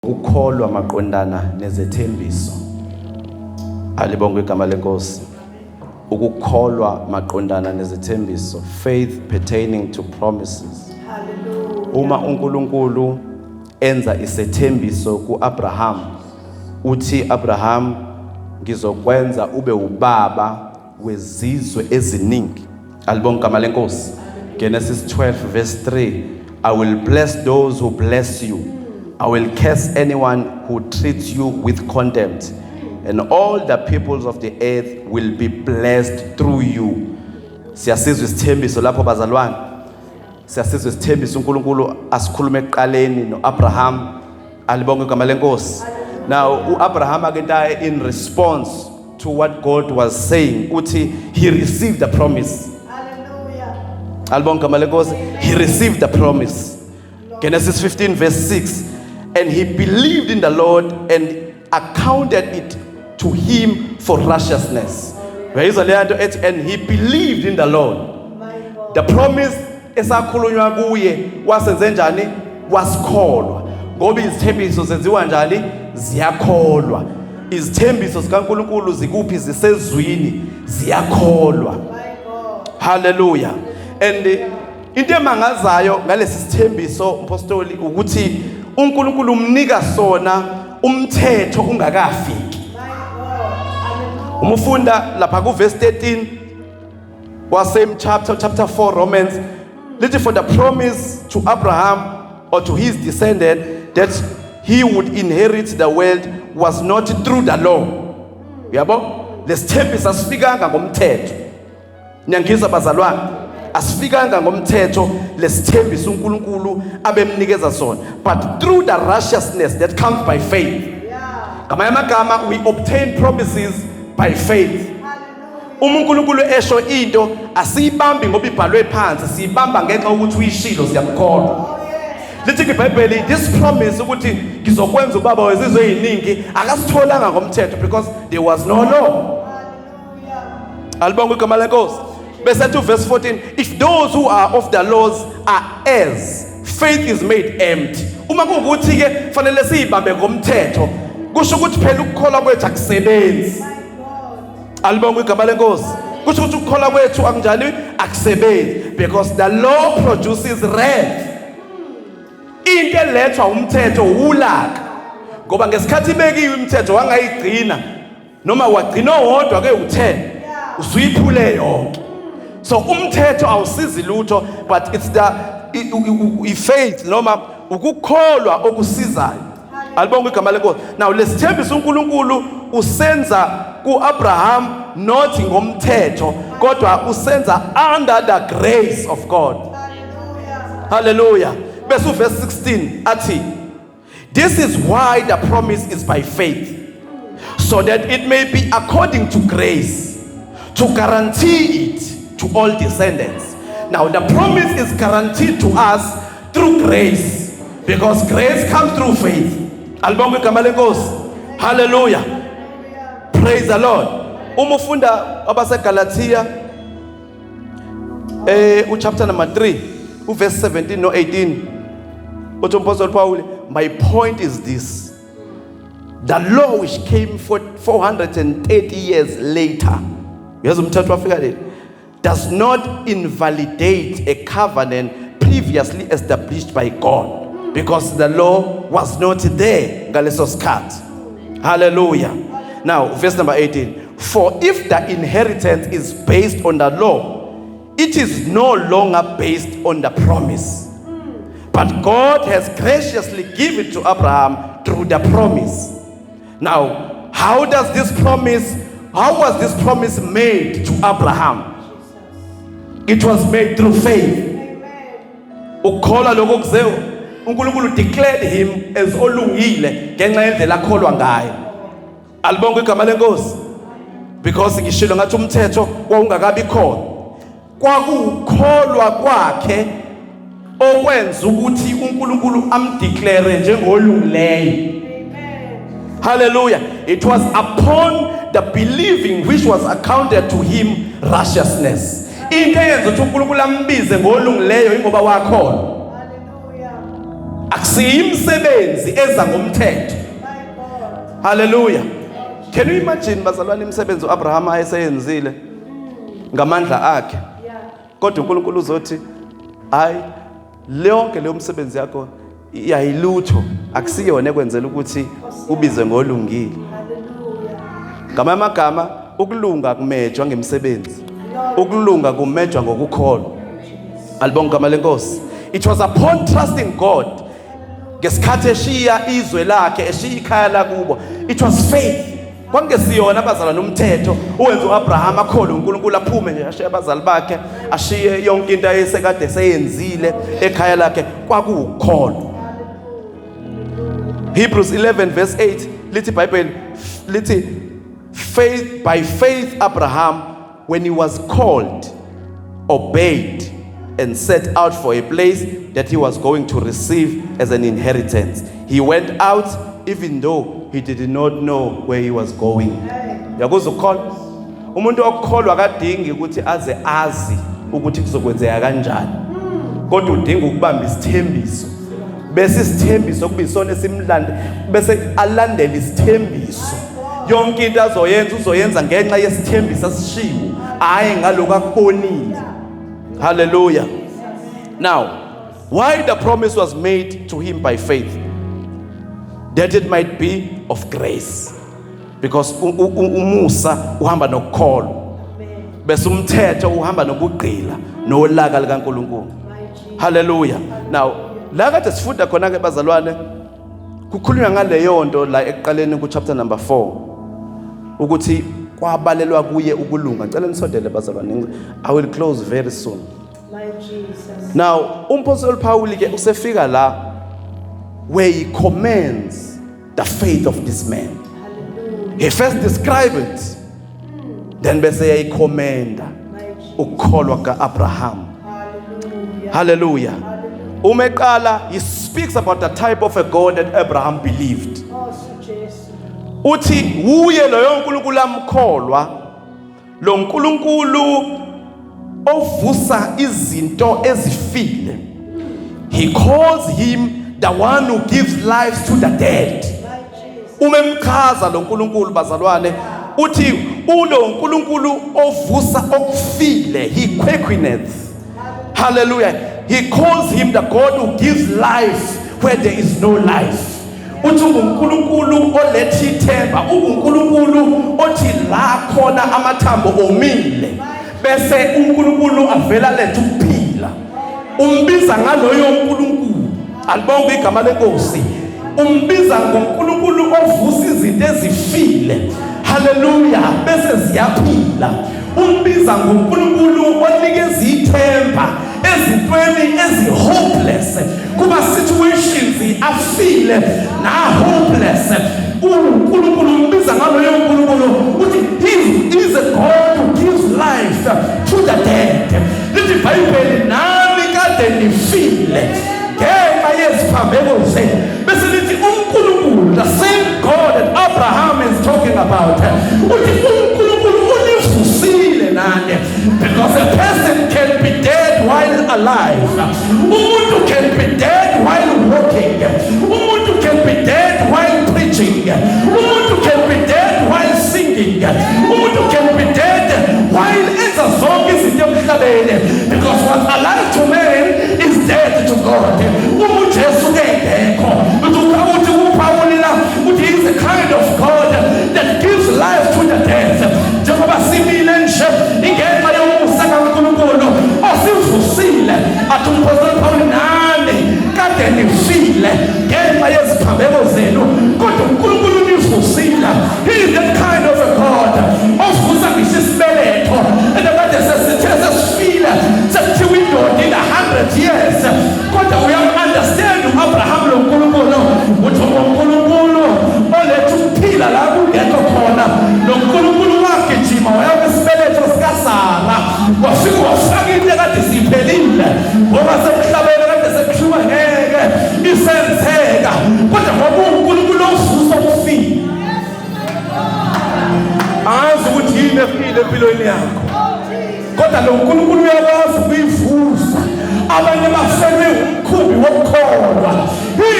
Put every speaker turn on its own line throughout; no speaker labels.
Ukukholwa maqondana nezethembiso. Alibongwe igama leNkosi. Ukukholwa maqondana nezethembiso, faith pertaining to promises.
Hallelujah.
Uma uNkulunkulu enza isethembiso kuAbraham, uthi Abraham, ngizokwenza ube ubaba wezizwe eziningi. Alibonge igama leNkosi. Genesis 12 verse 3, I will bless those who bless you. I will curse anyone who treats you with contempt. And all the peoples of the earth will be blessed through you. Siyasizwa isithembiso lapho, bazalwane. Siyasizwa isithembiso uNkulunkulu asikhulume ekuqaleni noAbraham. Alibonge igama leNkosi. Now uAbraham ake ntaye in response to what God was saying, uthi he received the promise.
Hallelujah.
Alibonge igama leNkosi. He received the promise. Genesis 15 verse 6, and he believed in the Lord and accounted it to him for righteousness. Uyayizwa leya nto ethi and he believed in the Lord?
My God.
The promise esakhulunywa kuye wasenze njani? Wasikholwa. Ngoba izithembiso zenziwa njani? Ziyakholwa. Izithembiso zikaNkulunkulu zikuphi? Zisezwini, ziyakholwa.
My God.
Hallelujah. And into emangazayo ngalesi sithembiso, mpostoli, ukuthi uNkulunkulu umnika sona umthetho ungakafiki.
My God. Hallelujah.
Uma ufunda lapha ku verse 13 wa same chapter, chapter 4 Romans, lithi for the promise to Abraham or to his descendant that he would inherit the world was not through the law. Yabo, lesithembiso asifikanga ngomthetho. Niyangizwa, bazalwane? Asifikanga ngomthetho lesithembiso uNkulunkulu abemnikeza sona, but through the righteousness that comes by faith. Ngamanye amagama, we obtain promises by faith.
Hallelujah.
Uma uNkulunkulu esho into, asiyibambi ngoba ibhalwe phansi, siyibamba ngenxa yokuthi uyishilo, siyamkholwa.
Oh, yes.
Lithi iBhayibheli this promise ukuthi ngizokwenza ubaba wezizwe eziningi akasitholanga ngomthetho because there was no law.
Hallelujah.
Alibonge igama leNkosi. Bese ethi verse 14, if those who are of the laws are heirs, faith is made empty. Uma kuwukuthi ke fanele siyibambe ngomthetho, kusho ukuthi phela ukukholwa kwethu akusebenzi.
My God.
Alibonge igama leNkosi. Kusho ukuthi ukukholwa kwethu akunjani? Akusebenzi, because the law produces wrath. Into elethwa umthetho ulaka, ngoba ngesikhathi ibekiwe imithetho wangayigcina noma wagcina owodwa ke u10, usuyiphule yonke. So umthetho awusizi lutho, but it's the i-faith noma ukukholwa okusizayo. Alibonge igama leNkosi. Now lesithembiso uNkulunkulu usenza kuAbraham not ngomthetho, kodwa usenza under the grace of God.
Hallelujah.
Hallelujah. Bese uverse 16 athi, this is why the promise is by faith, so that it may be according to grace, to guarantee it to all descendants. Now the promise is guaranteed to us through grace, because grace comes through faith. Alibonge igama leNkosi. Hallelujah. Praise the Lord. Uma ufunda abaseGalatia uchapter number 3 uverse 17 no 18, uthi umpostoli Paul, my point is this: the law, which came for 430 years later, yazi umthetho wafika leli, does not invalidate a covenant previously established by God, because the law was not there ngaleso sikhathi. Hallelujah. Now verse number 18, for if the inheritance is based on the law, it is no longer based on the promise, but God has graciously given to Abraham through the promise. Now, how was this promise made to Abraham? It was made through faith.
Amen.
Ukukholwa lokho kuze uNkulunkulu declared him as olungile ngenxa yendlela akholwa ngayo. Alibonge igama leNkosi. Because ngishilo ngathi umthetho wawungakabi khona. Kwakukholwa kwakhe okwenza ukuthi uNkulunkulu amdeclare njengolungileyo.
Amen.
Hallelujah. It was upon the believing which was accounted to him righteousness. Into eyenza ukuthi uNkulunkulu ambize ngolungileyo ingoba wakholwa.
Hallelujah.
Akusiyo imisebenzi eza ngomthetho. Hallelujah. Can you imagine, bazalwane, imisebenzi uAbraham ayeseyenzile ngamandla akhe, kodwa uNkulunkulu uzothi, "Hayi, lonke leyo msebenzi yakho yayilutho, akusiyona ekwenzela ukuthi ubizwe ngolungile." Ngamanye amagama, ukulunga kumejwa ngemisebenzi, ukulunga kumejwa ngokukholwa. Alibonga igama lenkosi. It was upon trusting God ngesikhathi eshiya izwe lakhe, eshiya ikhaya lakubo. It was faith, kwakungesiyona, abazalwane, umthetho uwenza uAbraham akholwe uNkulunkulu, aphume nje, ashiye abazali bakhe, ashiye yonke into ayesekade seyenzile ekhaya lakhe. Kwakuwukholwa. Hebrews 11 verse 8 lithi iBhayibheli, lithi, faith by faith Abraham, when he was called, obeyed and set out for a place that he was going to receive as an inheritance. He went out even though he did not know where he was going. Yakuzwa ukukholwa? Umuntu okukholwa akadingi ukuthi aze azi ukuthi kuzokwenzeka kanjani, kodwa udinga ukubamba isithembiso, bese isithembiso kuba isona esimlande, bese alandele isithembiso. Yonke into azoyenza, uzoyenza ngenxa yesithembiso asishiwo, hayi ngalokhu akubonile. Hallelujah. Now, why the promise was made to him by faith? That it might be of grace, because umusa uhamba nokukholwa, bese umthetho uhamba nobugqila nolaka likaNkulunkulu. Hallelujah. Now, la kade sifunda khona ke, bazalwane, kukhulunywa ngaleyo nto la ekuqaleni ku chapter number 4, ukuthi kwabalelwa kuye ukulunga. Ngicela nisondele, bazalwane. I will close very soon.
My Jesus.
Now, umpostoli Paul ke usefika la where he commends the faith of this man.
Hallelujah.
He first describe it, then bese yayicommenda
My Jesus.
ukukholwa kaAbraham.
Hallelujah.
Hallelujah. Uma eqala, he speaks about the type of a God that Abraham believed.
Oh, Jesu.
Uthi uye loyo uNkulunkulu amkholwa, lo nkulunkulu ovusa izinto ezifile. He calls him the one who gives life to the dead.
My Jesus.
Uma emchaza lo nkulunkulu, bazalwane, uthi ulo nkulunkulu ovusa okufile. He quickeneth. Hallelujah. He calls him the God who gives life where there is no life. Uthi unguNkulunkulu oletha ithemba, unguNkulunkulu othi la khona amathambo omile, bese uNkulunkulu avela letha ukuphila. Umbiza ngaloyo uNkulunkulu. Alibonke igama lenkosi. Umbiza ngoNkulunkulu ovusa izinto ezifile, haleluya, bese ziyaphila. Umbiza ngoNkulunkulu onikeza ithemba ezintweni ezi-hopeless, kuma situations afile na-hopeless. UNkulunkulu umbiza ngaloyo nkulunkulu, uthi he is a God who gives life to the dead. Lithi iBhayibheli, nani kade nifile ngenxa yeziphambeko zenu, bese lithi uNkulunkulu, the same God that Abraham is talking about, uthi uNkulunkulu univusile nani, because a person can be dead while alive. Umuntu can be dead while walking. Umuntu can be dead while preaching. Umuntu can be dead while singing. Umuntu can be dead while enza zonke izinto emhlabeni, because what's alive to man is dead to God uma uJesu engekho. Uthi uPawuli la, uthi he is a kind of God that gives life to the dead. Njengoba simile nje, ingenxa yomusa kaNkulunkulu osivusile. Athi umpostoli Paul, nani kade nifile ngenxa yeziphambeko zenu, kodwa uNkulunkulu univusile. He is that kind of a God ovusa ngisho isibeletho ekade sesithe sesifile, sekuthiwa indoda ina 100 years, kodwa uyam-understand u-Abraham lo nkulunkulu. Uthi uNkulunkulu oletha ukuphila la kungekho khona. Lo nkulunkulu wagijima waya kwisibeletho sikaSara, wafika wafaka into ekade siphelile, ngoba semhlabeni kade sekuthiwa ngeke isenzeka, kodwa ngoba uNkulunkulu ovusa okufile. Angazi ukuthi yini efile empilweni yakho, kodwa lo nkulunkulu uyakwazi ukuyivusa. Abanye bafelwe umkhumbi wokukholwa. He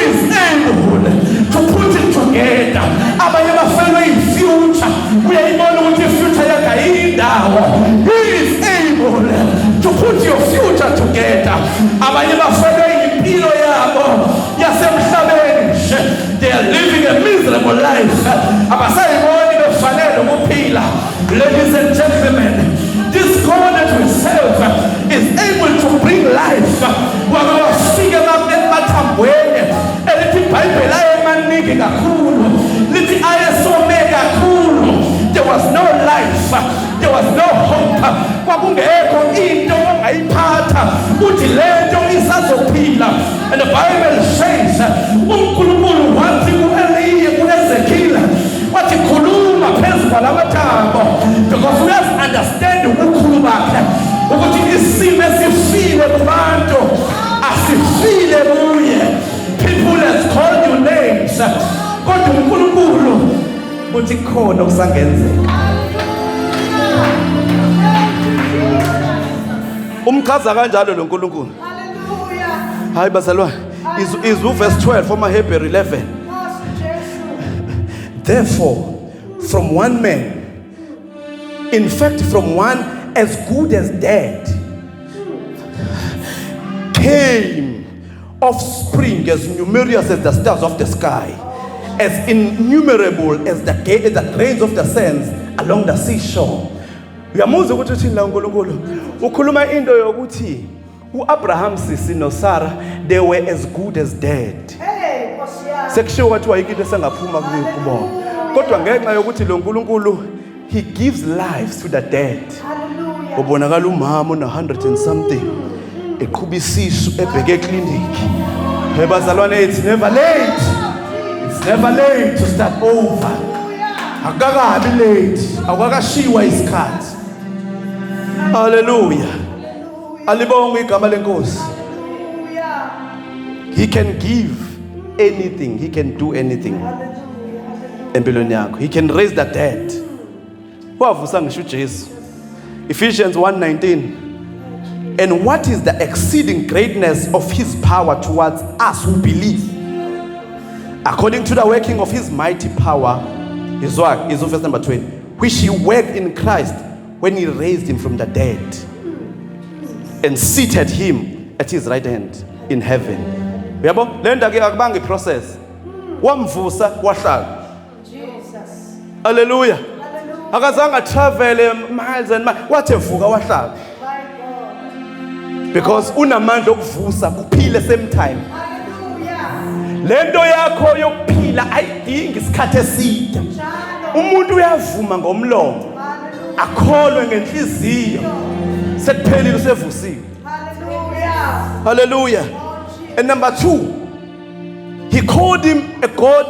together. Abanye bafelwe i-future, uyayibona ukuthi i-future yakhe ayindawo. He is able to put your future together. Abanye bafelwe impilo yabo yasemhlabeni nje, they are living a miserable life, abasayiboni befanele ukuphila. Ladies and gentlemen, this God that we serve is able to bring life. Wake wafika emathambweni, elithi iBhayibheli ayemaningi kakhulu, lithi ayesome kakhulu. There was no life, there was no hope, kwakungekho into ongayiphatha uthi lento isazophila. And the Bible says uNkulunkulu wathi ku-Eliya, ku-Ezekiel, wathi, "Khuluma phezu kwalamathambo," because uyazi-understand ubukhulu bakhe ukuthi isimo esifile kubantu asifile kuye. People has called you names, kodwa uNkulunkulu uthi khona okusangenzeka. Umchaza kanjalo lo Nkulunkulu.
Hallelujah.
Hayi bazalwane, izwi uverse 12 wamaHebheru 11.
Nkosi Jesu.
Therefore, from one man, in fact from one as good as dead, came offspring as numerous as the stars of the sky, as innumerable as the grains of the sands along the seashore. Uyamuzwa ukuthi uthini la uNkulunkulu? Ukhuluma into yokuthi uAbraham, sisi, noSarah, they were as good as dead.
Hey, Nkosi yami.
Sekushiwo kwathiwa ayikho into esengaphuma kubona, kodwa ngenxa yokuthi lo Nkulunkulu, he gives life to the dead.
Hallelujah.
Ubonakala umama ona 100 and something eqhuba isisu ebheke eclinic. Hey bazalwane, it's never late, it's never late to start over. Akakabi late, awukakashiwa isikhathi. Haleluya, alibongwe igama lenkosi.
Hallelujah.
He can give anything, he can do anything empilweni yakho. He can raise the dead. Wavusa ngisho uJesu. Ephesians 1:19: "And what is the exceeding greatness of his power towards us who believe, according to the working of his mighty power," his work is verse number 20, "which he worked in Christ when he raised him from the dead and seated him at his right hand in heaven." Uyabo le nto ke, akubanga iprocess, wamvusa wahlala.
Jesus.
Haleluya.
Hallelujah.
Akazange travel miles and miles, wathi evuka wahlala.
My God.
Because unamandla okuvusa kuphile same time.
Hallelujah.
Lento yakho yokuphila ayidingi isikhathi eside.
Njalo.
Umuntu uyavuma ngomlomo,
Hallelujah.
akholwe ngenhliziyo, sekuphelile, usevusiwe.
Hallelujah.
Hallelujah. And number 2, he called him a God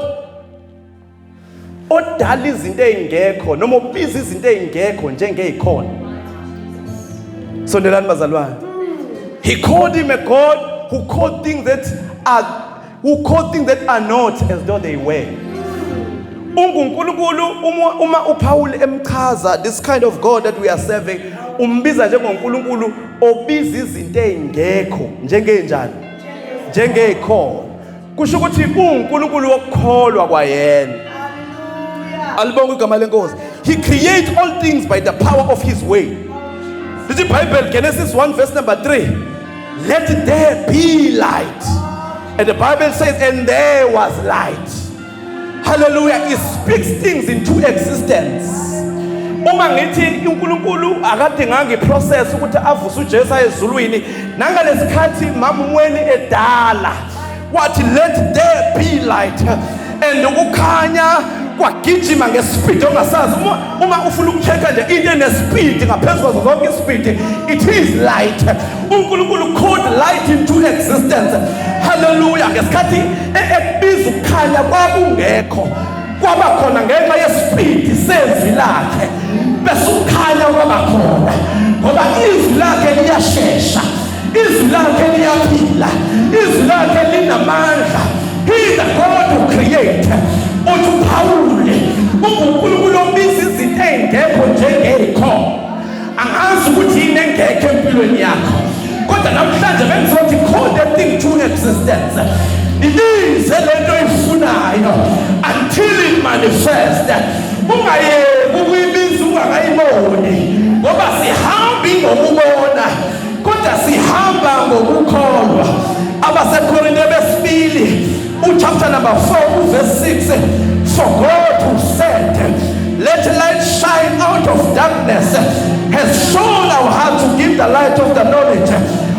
odala izinto ezingekho noma obiza izinto ezingekho njengezikhona. Sondelani bazalwane. He called him a God who called things that are not as though they were. UnguNkulunkulu, uma uPaul emchaza this kind of God that we are serving, umbiza njengoNkulunkulu obiza izinto ezingekho njengenjani? Njengezikhona. Kusho ukuthi uNkulunkulu wokukholwa kwayena.
Hallelujah.
Alibonge igama lenkosi. He creates all things by the power of his way. Lithi iBhayibheli, Genesis 1 verse number 3, "Let there be light." And the Bible says, "And there was light." Hallelujah. He speaks things into existence. Uma ngithi uNkulunkulu akadinganga iprocess ukuthi avuse uJesu ezulwini, nangalesikhathi mama umweni edala wathi, "Let there be light," and ukukhanya kwagijima ngespeed ongasazi. Uma ufuna ukuchecka nje into enespeed ngaphezu kwazo zonke ispeed, it is light. UNkulunkulu called light into existence. Hallelujah. Ngesikhathi ekubiza ukukhanya, kwakungekho, kwaba khona ngenxa yespeed sezwi lakhe, bese ukukhanya kwaba khona, ngoba izwi lakhe liyashesha, izwi lakhe liyaphila, izwi lakhe linamandla. He is the God who create. Uthi uPawuli unguNkulunkulu obiza izinto ey'ngekho njengey'khona. Angazi ukuthi yini engekho empilweni yakho, kodwa namhlanje bengizothi call the thing to existence. Ibize lento oyifunayo until manifest. Ungayeki ukuyibiza ungakayiboni, ngoba sihambi ngokubona kodwa sihamba ngokukholwa. AbaseKorinte besibili, uchapter number 4, uverse 6: "For God who said, 'Let light shine out of darkness,' has shown our heart to give the light of the knowledge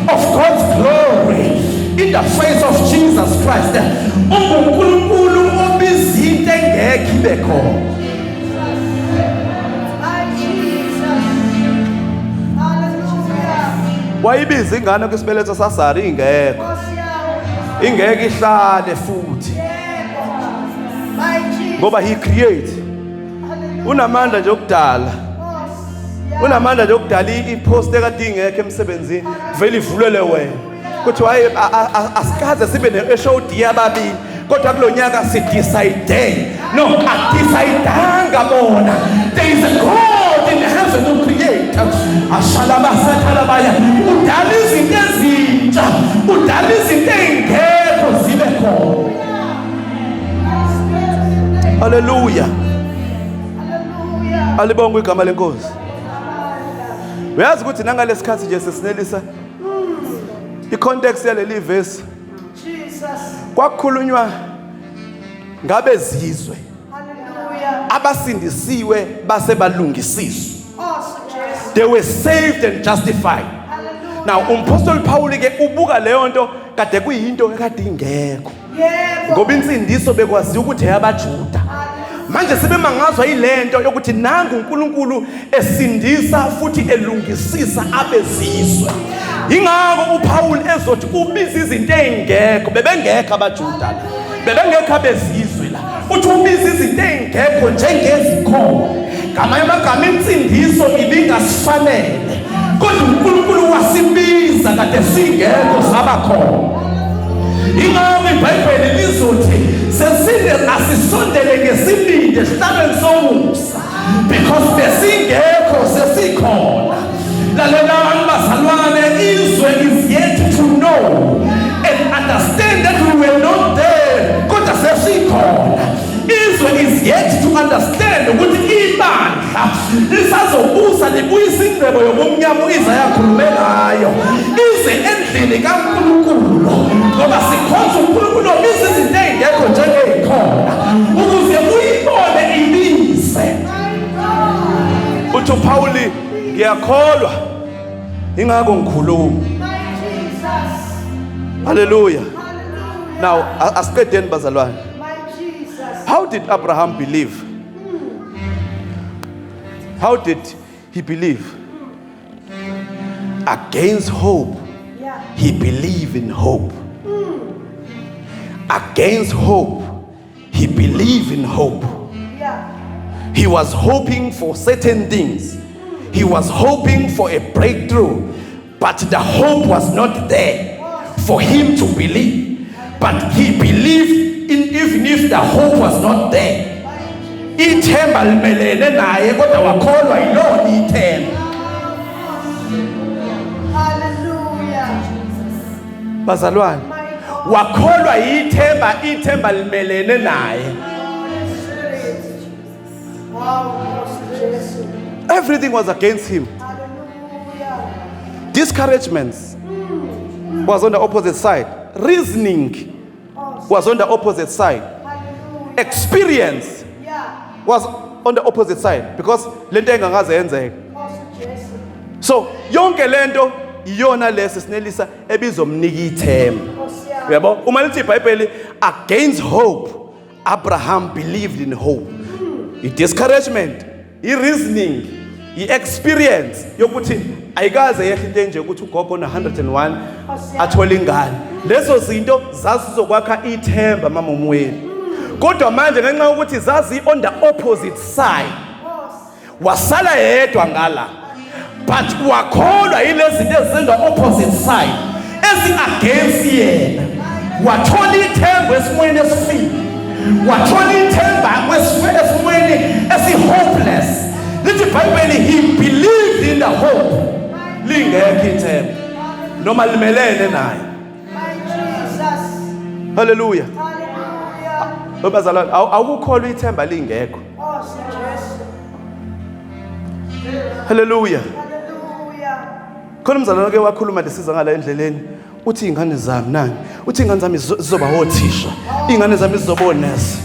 of God's glory in the face of Jesus Christ." UnguNkulunkulu obiza into engekho ibe khona.
My Jesus. Hallelujah.
Wayibiza ingane kwisibeletho saSara ingekho.
Nkosi yami.
Ingeke ihlale futhi.
Yebo. My Jesus.
Ngoba he create.
Hallelujah.
Unamandla nje okudala.
Nkosi yami.
Unamandla nje okudala ipost ekade ingekho emsebenzini, vele ivulele wena. Kuthi hayi, asikaze sibe ne-HOD ababili, kodwa kulo nyaka sidecide. No, akudecidanga bona. There is a God in heaven who create. Ashalabasathalabaya, udala izinto ezintsha, udala izinto ey'ngekho zibe khona. Haleluya.
Hallelujah.
Alibongwe igama lenkosi. Uyazi ukuthi nangalesikhathi nje sesinelisa icontext yaleli verse,
Jesus.
kwakukhulunywa ngabezizwe
Hallelujah.
abasindisiwe base balungisiswa.
Awesome Jesus.
They were saved and justified.
Hallelujah.
Now umpostoli Paul ke ubuka leyo nto kade kuyinto ekade ingekho.
Yebo.
Ngoba insindiso bekwaziwa ukuthi eyabaJuda. Manje sebemangazwa yilento yokuthi nangu uNkulunkulu esindisa futhi elungisisa abezizwe. Ingakho uPaul ezothi ubiza izinto ezingekho. Bebengekho abaJuda, bebengekho abezizwe la. Uthi ubiza izinto ezingekho njengezikhona. Ngamanye amagama, insindiso ibingasifanele, kodwa uNkulunkulu wasibiza kade singekho, saba khona. Ingakho iBhayibheli lizothi sesinde asisondele ngesibindi esihlalweni somusa, because besingekho, sesikhona. Lalelani bazalwane, izwe is yet to know and understand that we were not there, kodwa sesikhona. Izwe is yet to understand ukuthi ibandla lisazobusa libuyisa ingcebo yobumnyama uIsaya akhulume ngayo, ize endlini kaNkulunkulu, ngoba sikhonza uNkulunkulu obiza izinto ey'ngekho njengey'khona. Ukuze uyibone, ibize. Uthi uPawuli, "Ngiyakholwa, ingakho ngikhuluma."
My Jesus.
Haleluya.
Hallelujah.
Now asiqedeni bazalwane.
My Jesus.
How did Abraham believe? How did he believe? Against hope, he believed in hope. Against hope, he believed in hope. He was hoping for certain things. He was hoping for a breakthrough, but the hope was not there for him to believe. But he believed in even if the hope was not there. Ithemba limelene naye, kodwa wakholwa yilona ithemba.
Hallelujah.
Bazalwane,
My God.
wakholwa yithemba, ithemba limelene naye.
Holy Spirit. Wow, Nkosi Jesu.
Everything was against him.
Hallelujah.
Discouragements was on the opposite side. Reasoning was on the opposite side.
Hallelujah.
Experience was on the opposite side, because lento engakaze yenzeke.
Nkosi Jesu.
So yonke lento iyona lesi sinelisa ebizomnika ithemba.
Nkosi yami.
Uyabo, uma lithi iBhayibheli, "Against hope Abraham believed in hope," i-discouragement, i-reasoning, i-experience yokuthi ayikaze yehle into enje ukuthi ugogo ona 101 athole ingane, lezo zinto zazizokwakha ithemba mama umweni, kodwa manje ngenxa yokuthi zazi on the opposite side, wasala yedwa ngala, but wakholwa yilezi zinto ezisenza opposite side, ezi-against yena. Wathola ithemba esimweni esifile, wathola ithemba esimweni esi-hopeless. Lithi iBhayibheli, he believed in the hope lingekho ithemba noma limelene naye.
My Jesus.
Haleluya.
Hallelujah.
Bazalwane, awukukholwa ithemba lingekho.
Nkosi Jesu.
Haleluya.
Hallelujah.
Khona umzalwane ke wakhuluma lesiza ngala endleleni, uthi ingane zami nani, uthi ingane zami zizoba othisha, ingane zami zizoba onesi.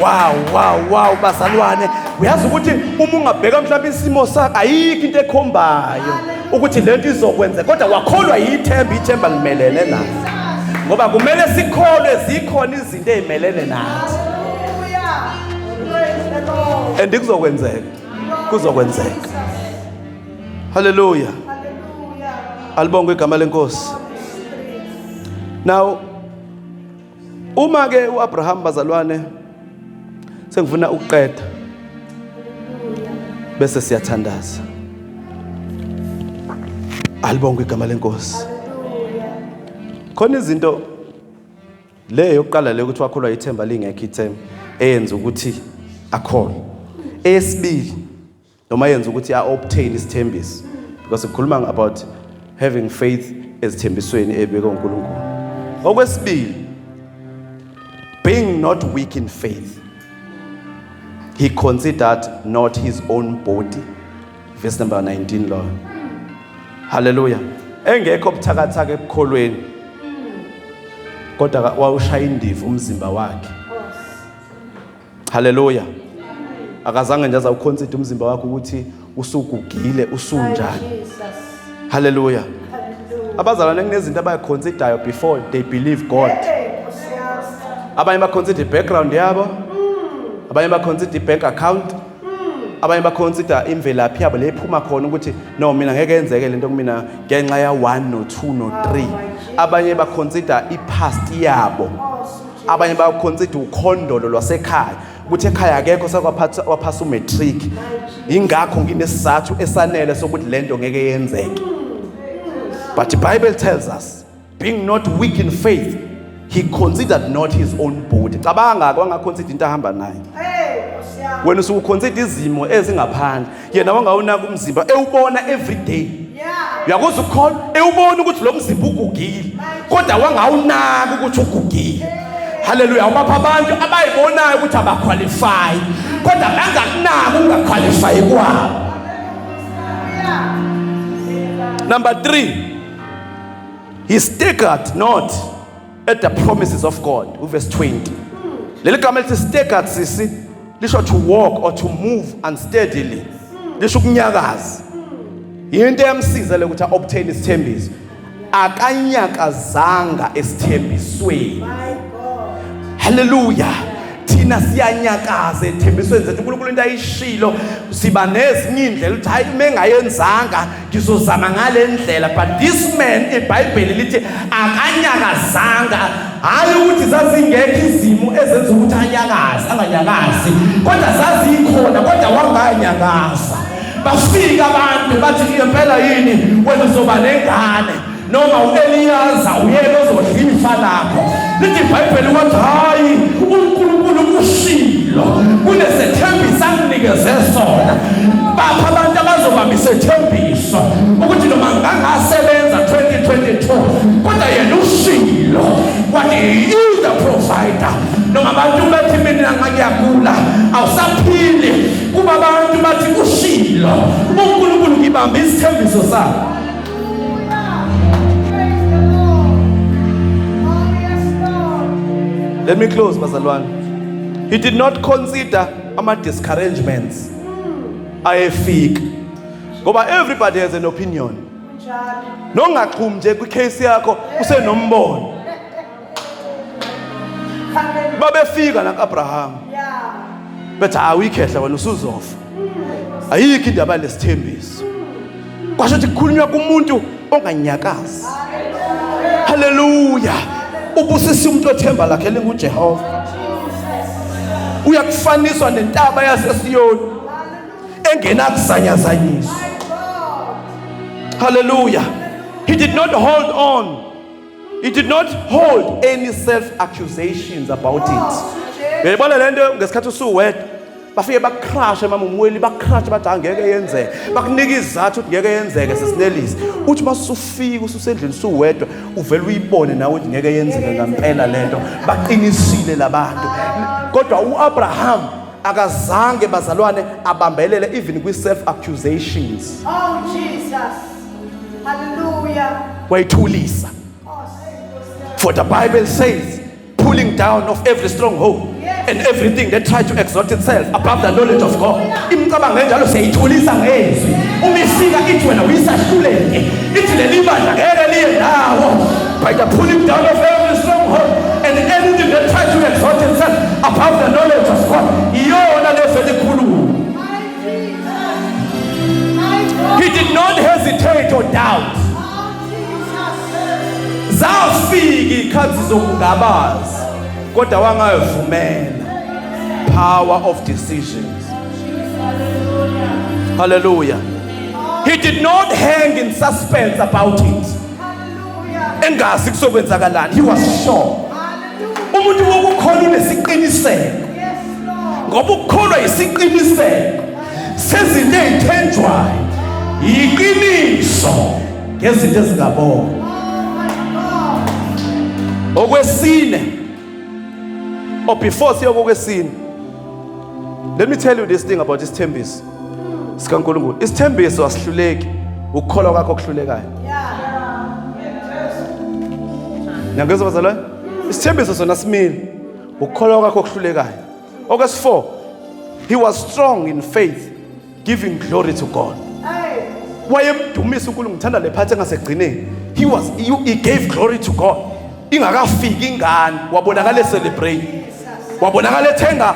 Wow, bazalwane, uyazi ukuthi uma ungabheka mhlawumbe isimo sakho, ayikho into ekhombayo ukuthi lento izokwenzeka, kodwa wakholwa yithemba, ithemba limelene nathi. Ngoba kumele sikholwe zikhona izinto ezimelene nathi.
Hallelujah. Praise the Lord.
And kuzokwenzeka. Kuzokwenzeka. Hallelujah.
Hallelujah.
Alibongwe igama lenkosi.
Holy Spirit.
Now uma ke uAbraham, bazalwane, sengifuna ukuqeda bese siyathandaza. Alibongwe igama lenkosi.
Hallelujah.
Khona izinto le yokuqala le ukuthi wakholwa ithemba lingekho, ithemba eyenza ukuthi akholwe. Eyesibili noma yenza ukuthi a-obtain isithembiso, because sikhuluma about having faith ezithembisweni ebekwe uNkulunkulu. Okwesibili, being not weak in faith, he considered not his own body, verse number 19 lo. Hallelujah. Engekho buthakathaka ekukholweni, kodwa wawushaya indiva umzimba wakhe. Haleluya. Akazange nje azawuconsider umzimba wakhe ukuthi usugugile, usunjani.
Jesus.
Haleluya.
Hallelujah.
Abazalwane, kunezinto abayiconsiderayo before they believe God.
Hey, Nkosi yami.
Abanye baconsider i-background yabo, abanye baconsider i-bank account, abanye baconsider imvelaphi yabo le iphuma khona, ukuthi no, mina ngeke yenzeke lento kumina ngenxa ya 1 no 2 no 3. Abanye baconsider i-past yabo, abanye baconsider ukhondolo lwasekhaya, ukuthi ekhaya akekho sekwaphatha waphasa umatric, ingakho nginesizathu esanele sokuthi lento ngeke yenzeke. But the Bible tells us, being not weak in faith, he considered not his own body. Cabanga, wangaconsider into ahamba nayo.
Hey, Nkosi yami.
Wena usuke uconsider izimo ezingaphandle, yena wangawunaka umzimba ewubona every day. Uyakuzwa ukukholwa, ewubona ukuthi lo mzimba ugugile, kodwa wangawunaka ukuthi ugugile. Haleluya. Ubapha abantu abayibonayo ukuthi abaqualify, kodwa bangakunaka ukungaqualify kwabo. Number 3, he staggered not at the promises of God, uverse 20. Leli gama elithi staggered, sisi, lisho to walk or to move unsteadily, lisho ukunyakaza. Into eyamsiza le ukuthi a-obtain isithembiso, akanyakazanga esithembisweni.
My God.
Haleluya. Thina siyanyakaza ethembisweni zethu. uNkulunkulu into ayishilo, siba nezinye indlela ukuthi hayi, uma engayenzanga ngizozama ngale ndlela. But this man, iBhayibheli lithi akanyakazanga. Hayi ukuthi zazingekho izimo ezenza ukuthi anyakaze, anganyakazi, kodwa zazikhona, kodwa wanganyakaza. Bafika abantu bathi, "Ngempela yini wena uzoba nengane, noma uEliyaza uyena ozodla ifa lakho?" Lithi iBhayibheli wathi, "Hayi, uNkulunkulu ushilo, kunesethembiso anginikeze sona." Bapha abantu abazobamba isethembiso ukuthi noma ngangasebenza 2022, kodwa yena ushilo wathi he is the provider. Noma abantu bathi mina ngiyagula, awusaphili, kuba abantu bathi ushilo uNkulunkulu, ngibamba isithembiso sakhe.
Praise the Lord. Oh, yes, Lord.
Let me close, bazalwane. He did not consider ama discouragements ayefika. Ngoba everybody has an opinion.
Kunjalo.
Nongaxhumi nje kwicase yakho usenombono.
Hallelujah.
Babefika na Abraham. Bethi, "Hawu, ikhehla wena, usuzofa. Ayikho indaba lesithembiso." Kwasho ukuthi kukhulunywa kumuntu onganyakazi. Hallelujah. Ubusisa umuntu othemba lakhe linguJehova. Uyakufaniswa nentaba yaseSiyoni engenakuzanyazanyiswa. Hallelujah. He did not hold on. He did not hold any self accusations about it. Uyayibona lento ngesikhathi usuwedwa. Bafike bakucrashe mama umweli, bakucrashe bathi angeke yenzeke, bakunika izathu ukuthi ngeke yenzeke sesinelisi. Uthi masufika ususendlini suwedwa, uvele uyibone nawe ukuthi ngeke yenzeke ngempela lento. Baqinisile labantu. Kodwa uAbraham akazange, bazalwane, abambelele even kwi self accusations.
Oh Jesus. Hallelujah.
Wayithulisa. For the Bible says, pulling down of every stronghold and everything that try to exalt itself above the knowledge of God. Imicabango enjalo siyayithulisa ngezwi. Uma ifika ithi wena uyisahluleke, ithi leli bandla ngeke liye ndawo. By the pulling down of every stronghold and anything that tries to exalt itself above the knowledge of God. Iyona levele ikhuluma.
My Jesus. My God.
He did not hesitate or doubt.
Oh Jesus.
Zafika ikhathi zokungabaza, kodwa wangayivumela. Power of decisions. Hallelujah. He did not hang in suspense about it.
Hallelujah.
Engazi kuzokwenzakalani. He was sure.
Hallelujah.
Umuntu wokukholwa unesiqiniseko.
Yes, Lord.
Ngoba ukukholwa isiqiniseko sezinto ezithenjwayo, yiqiniso ngezinto ezingabonwa.
Oh my God.
Okwesine, or before siye kokwesine, let me tell you this thing about isithembiso sikaNkulunkulu. Isithembiso asihluleki, ukukholwa kwakho okuhlulekayo. Niyangizwa bazalwane? Isithembiso sona simile, ukukholwa kwakho okuhlulekayo. Okwesi-4, he was strong in faith, giving glory to God.
Hey.
Wayemdumisa uNkulunkulu. Ngithanda le part engasegcineni. He gave glory to God ingakafiki ingane. Wabonakala celebrate, wabonakala ethenga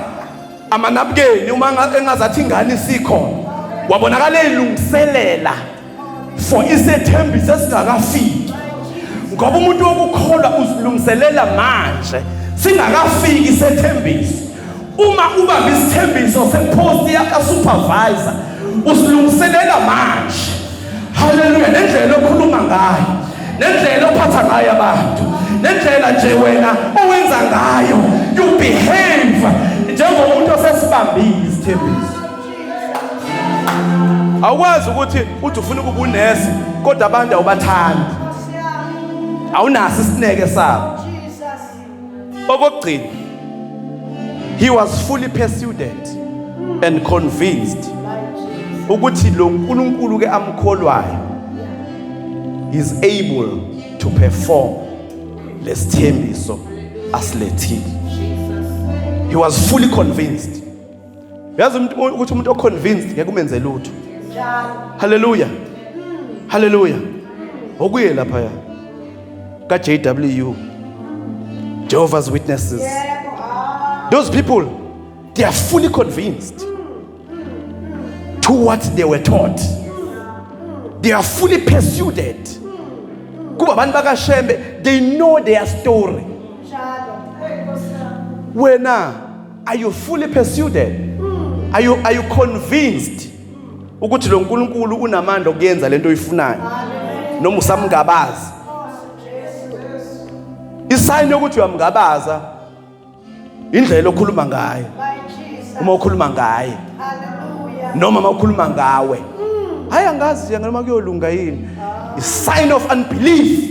amanabukeni uma engazathi ingane isikhona. Wabonakala elungiselela for isethembiso esingakafiki, ngoba umuntu wokukholwa uzilungiselela manje singakafiki isethembiso. Uma ubamba isithembiso sepost yaka-supervisor, usilungiselela manje. Haleluya. Nendlela okhuluma ngayo, nendlela ophatha ngayo abantu, nendlela nje wena owenza ngayo, you behave njengomuntu osesibambile isithembiso. Awukwazi ukuthi uthi ufuna ukuba unesi kodwa abantu awubathandi,
Nkosi yami.
awunaso isineke sabo.
Jesus.
Okokugcina, he was fully persuaded and convinced
My Jesus.
ukuthi lo nkulunkulu ke amkholwayo is able to perform lesithembiso asilethile. He was fully convinced. Yazi umuntu ukuthi umuntu oconvinced ngeke umenze lutho.
Njalo.
Haleluya, haleluya. Okuye lapha ya ka JW, Jehovah's Witnesses.
Yebo. Ah.
Those people, they are fully convinced to what they were taught. They are fully persuaded. Kuba abantu bakaShembe, they know their story.
Njalo. Hey, Nkosi yami.
Wena, are you fully persuaded? Are you convinced ukuthi lo nkulunkulu unamandla okuyenza lento oyifunayo, noma usamngabaza? Isign yokuthi uyamngabaza indlela okhuluma ngayo.
My Jesus.
Uma ukhuluma ngaye
Hallelujah.
noma uma ukhuluma ngawe, hayi, angazi nje noma kuyolunga yini, a sign of unbelief.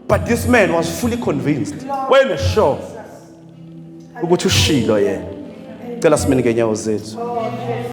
But this man was fully convinced. Wayene sure ukuthi ushilo yena. Cela simene ngenyawo zethu.
Oh,